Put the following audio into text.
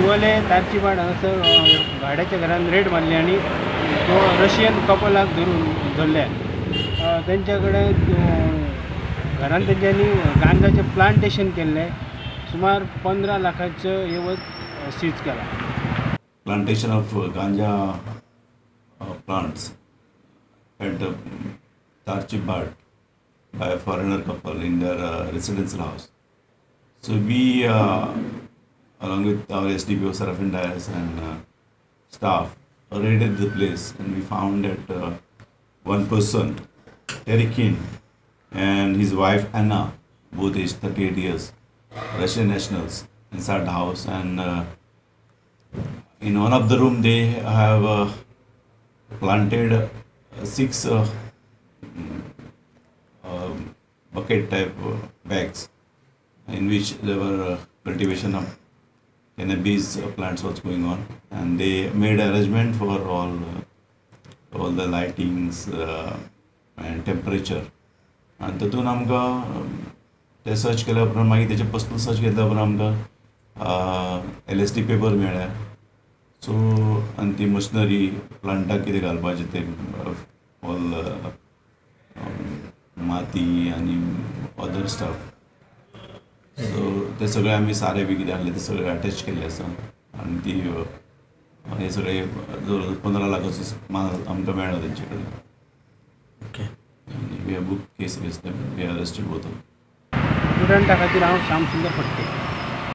शिवोले तारचीभाट हांगासर भाड्याच्या घरान रेड मारली आनी तो रशियन कपलाक धरून धरले. तेंच्या कडेन घरान तेंच्यांनी गांजाचें प्लांटेशन केल्लें. सुमार 15 लाखाचें हे वत सीज केलां. Plantation of ganja plants at the Tarchi Bhat by a foreigner couple in their residential house. So we, along with our SDPO Serafin Dias and staff, raided the place, and we found that one person, Terry King, and his wife Anna, both aged 38 years, Russian nationals, inside the house. And in one of the room they have planted 6 bucket type bags in which there were cultivation of cannabis plants was going on, and they made arrangement for all the lightings and temperature. आनी तातूंत आमकां ते search केल्या उपरांत मागीर तेचे personal search केल्या उपरांत आमकां LSD paper मेळ्ळ्या. सो आनी ती मशिनरी प्लांटाक कितें घालपाचें तें ऑल माती आनी अदर स्टफ. सो ते सगळे आमी सारें बी कितें आहलें तें सगळें अटॅच केल्लें आसा आनी ती हे सगळे जवळ जवळ 15 लाखाचो माल आमकां मेळ्ळो तेंचे कडेन. ओके. आनी we have book case against them, we arrested both of. स्टुडंटा खातीर हांव श्याम सुंदर फडके.